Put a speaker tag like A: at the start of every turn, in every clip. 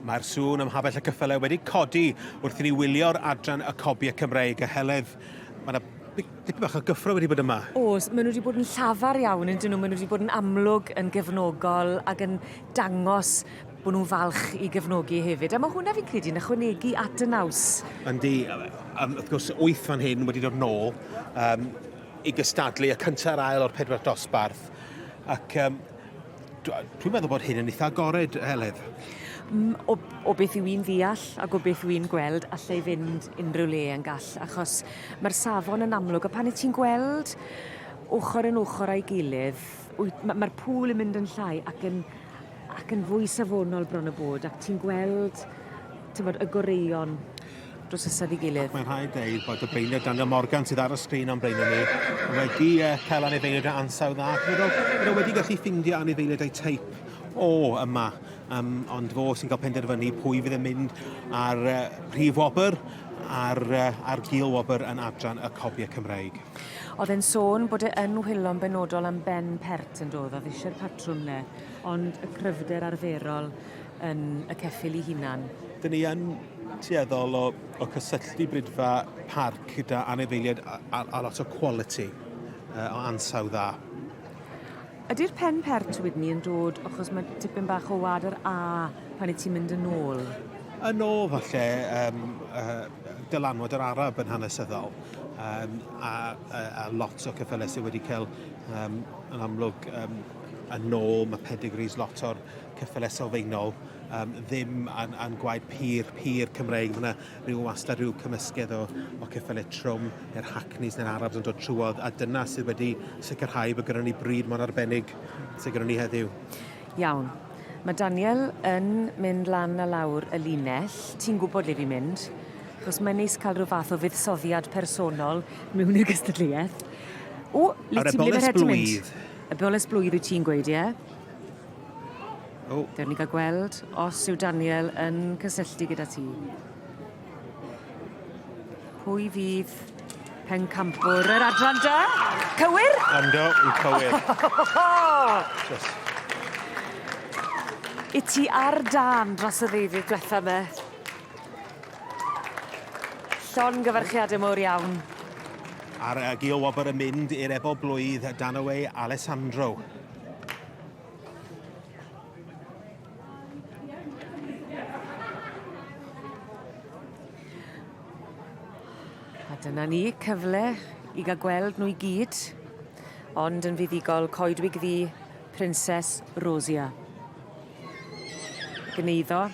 A: Mae'r sŵn ym Mhabell y Cyffyle wedi codi wrth i ni wylio'r adran y Cobiau Cymreig. A Heledd, mae yna dipyn bach o gyffro wedi bod yma.
B: Oes, maen nhw wedi bod yn llafar iawn yn dyn nhw, maen nhw wedi bod yn amlwg yn gefnogol ac yn dangos bod nhw'n falch i gefnogi hefyd. A mae hwnna fi'n credu yn ychwanegu at y naws.
A: Yndi, wrth gwrs, wyth fan hyn wedi dod nôl i gystadlu y cyntaf a'r ail o'r pedwar dosbarth. Ac dwi'n meddwl bod hyn yn eitha agored, Heledd.
B: O beth yw i'n ddeall ac o beth yw i'n gweld, allai fynd unrhyw le yn gall, achos mae'r safon yn amlwg, a pan y ti'n gweld ochr yn ochr â'i gilydd, mae'r ma pŵl yn mynd yn llai ac yn, ac yn fwy safonol bron o bod, ac ti'n gweld t'mod, y goreuon dros ysad ei gilydd.
A: Ac mae'n rhaid dweud bod y beirniad Daniel Morgan sydd ar y sgrin o'n blaenau ni wedi cael anifeiliaid o ansawdd dda. Ac mae o wedi gallu ffindio anifeiliaid o'i teip o yma. Ond fo sy'n cael penderfynu pwy fydd yn mynd ar prif wobr a'r, a'r gil wobr yn adran y Cobiau Cymreig.
B: Oedd e'n sôn bod e yn whilo'n benodol am ben pert yn dod, oedd eisiau'r patrwm 'ne, ond y cryfder arferol yn y ceffyl ei hunan.
A: Dyn ni yn tueddol o, o cysylltu bridfa parc gyda anifeiliaid a, a, a lot o quality, o ansawdd dda.
B: Ydy'r pen pert wedyn 'ny yn dod achos mae tipyn bach o wad yr A pan wyt ti'n mynd yn ôl?
A: Yn ôl falle dylanwad yr Arab yn hanesyddol a, a, a lot o ceffylau sydd wedi cael yn amlwg yn ôl mae pedigrees lot o'r ceffylau sylfaenol ddim yn, yn gwaed pur, pur Cymreig. Mae yna rhyw wastad rhyw cymysgedd o, o ceffylau trwm, neu'r Hackneys neu'r Arabs yn dod trwodd, a dyna sydd wedi sicrhau bod gyda ni bryd mor arbennig sydd gyda ni heddiw.
B: Iawn. Mae Daniel yn mynd lan a lawr y linell. Ti'n gwybod le fi'n mynd, achos mae'n neis cael rhyw fath o fuddsoddiad personol mewn i'r gystadleuaeth. O, le ti'n le mae'r het yn mynd? Y boles blwydd wyt ti'n gweud, ie?
A: O.
B: Dewn ni gael gweld os yw Daniel yn cysylltu gyda ti. Pwy fydd pencampwr yr adran da? Cywir?
A: Ynddo, yn cywir. Just.
B: I ti ar dân dros y ddeuddydd dwetha 'ma. Llongyfarchiade mowr iawn.
A: A'r gil wobr yn mynd i'r ebol blwydd Danaway Alessandro.
B: A dyna ni, cyfle i ga'l gweld nhw i gyd, ond yn fuddugol Coedwig Ddu, Princess Rosia. Gneiddo.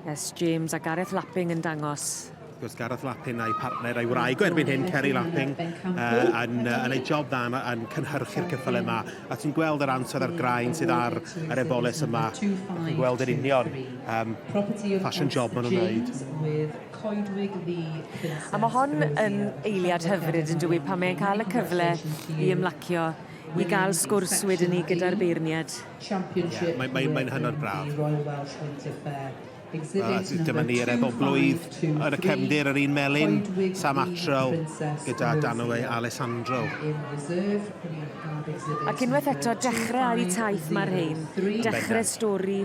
B: S James a Gareth Lapping yn dangos.
A: Wrth gwrs, Gareth Lapping a'i partner a'i wraig o erbyn hyn, Kerry Lapping, yn, yn ei job dda yn, yn cynhyrchu'r ceffylau yma. A ti'n gweld yr ansawdd a'r graen sydd ar yr eboles yma. Ti'n gweld yr union fashion job maen nhw'n wneud.
B: A mae hon yn eiliad hyfryd yn dyw 'i pan mae'n cael y cyfle i ymlacio, i gael sgwrs wedyn 'ny gyda'r beirniad.
A: Championship yeah, mae'n mae, mae hynod braf. Dyma ni yr efo blwydd yn y cefndir yr un melyn, Sam Attrell gyda Danaway Alessandro.
B: Ac unwaith eto, dechrau ar eu taith mae'r rhain. Dechrau stori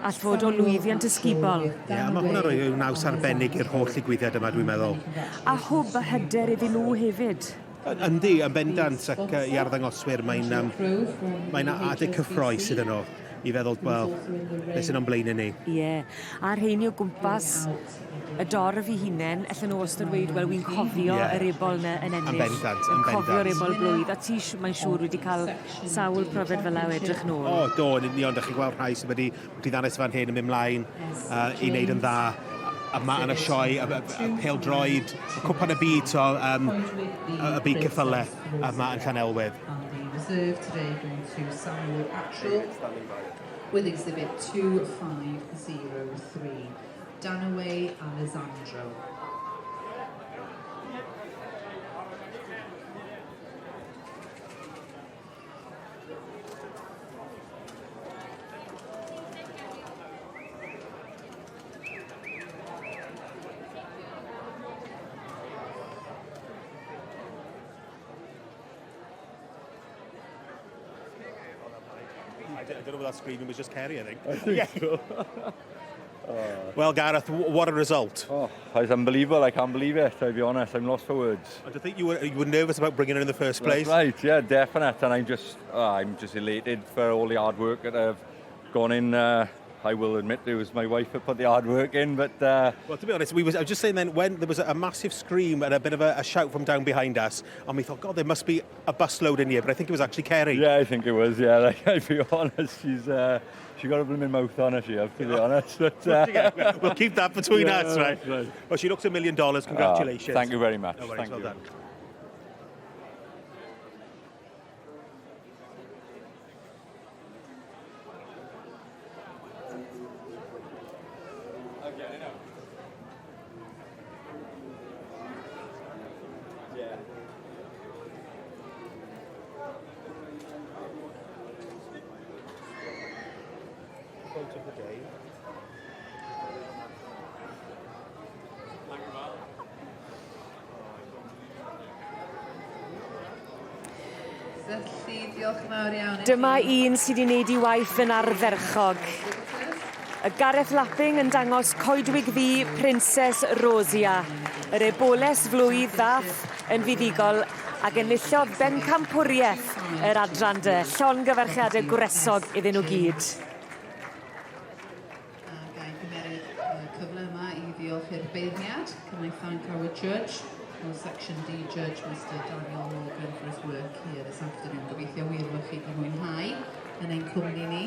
B: all fod o lwyddiant ysgubol.
A: Ie, yeah, mae hwnna'n rhoi rhyw naws arbennig i'r holl ddigwyddiad yma, dwi'n meddwl.
B: A hwb a hyder iddyn nhw hefyd.
A: Yndi, yn bendant, ac i arddangoswyr mae'n um, mae adeg cyffroes iddyn nhw i feddwl, wel, beth sy'n o'n blaenau ni.
B: Ie, yeah. a'r rheini o gwmpas y dorf i hunain, allan nhw wastad weud, wel, wi'n cofio yeah. yr ebol na yn ennill.
A: Yn bendant, yn bendant.
B: Cofio'r ebol blwydd, a ti, mae'n siŵr, wedi cael sawl profiad fel o edrych nôl.
A: O, do, yn union, da chi'n gweld rhai sydd wedi, wedi ddanes fan hyn yn mynd mlaen i wneud yn dda yma yn y sioe, y, y, y pêl-droed, y cwpan y byd, so, y byd ceffyle yma yn Llanelwedd.
C: And the reserve today going to Samuel Attrell with exhibit 2503, Danaway Alessandro.
A: I don't know what that screaming was, just Kerry, I think.
D: I think
A: yeah.
D: so.
A: Well, Gareth, what a result.
D: Oh, it's unbelievable. I can't believe it, I'll be honest. I'm lost for words.
A: I think you were nervous about bringing her in the first place.
D: That's right, yeah, definite. And I'm just elated for all the hard work that I've gone in. I will admit it was my wife that put the hard work in, but
A: Well, to be honest, I was just saying then, when there was a massive scream and a bit of a shout from down behind us, and we thought, God, there must be a bus load in here, but I think it was actually Kerry.
D: Yeah, I think it was. Yeah, like, I'll be honest, she got a blooming mouth on her, she have to be honest. But,
A: Yeah, we'll keep that between
D: Yeah,
A: us, right?
D: that's right.
A: Well, she looks $1 million. Congratulations.
D: Thank you very much.
A: No worries,
D: Thank
A: well
D: you.
A: done.
D: Yeah.
A: Quote of the day.
C: Felly, diolch yn fawr iawn i
B: Dyma
C: chi.
B: un sydd wedi wneud ei waith yn ardderchog. Y Gareth Lapping yn dangos Coedwig Ddu Princess Rosia. Yr eboles flwydd ddath yn fuddugol ac enillodd bencampwriaeth yr adran D. Llongyfarchiadau gwresog iddyn nhw gyd.
C: A ga i gymeryd y cyfle yma i ddiolch i'r beirniad. Can I thank our judge, our Section D judge, Mr Daniel Morgan, for his work here this afternoon. Gobeithio wir bod chi wedi mwynhau yn ein cwmni ni.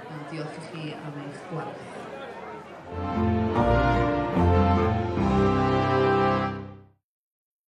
C: A diolch i chi am eich gwaith.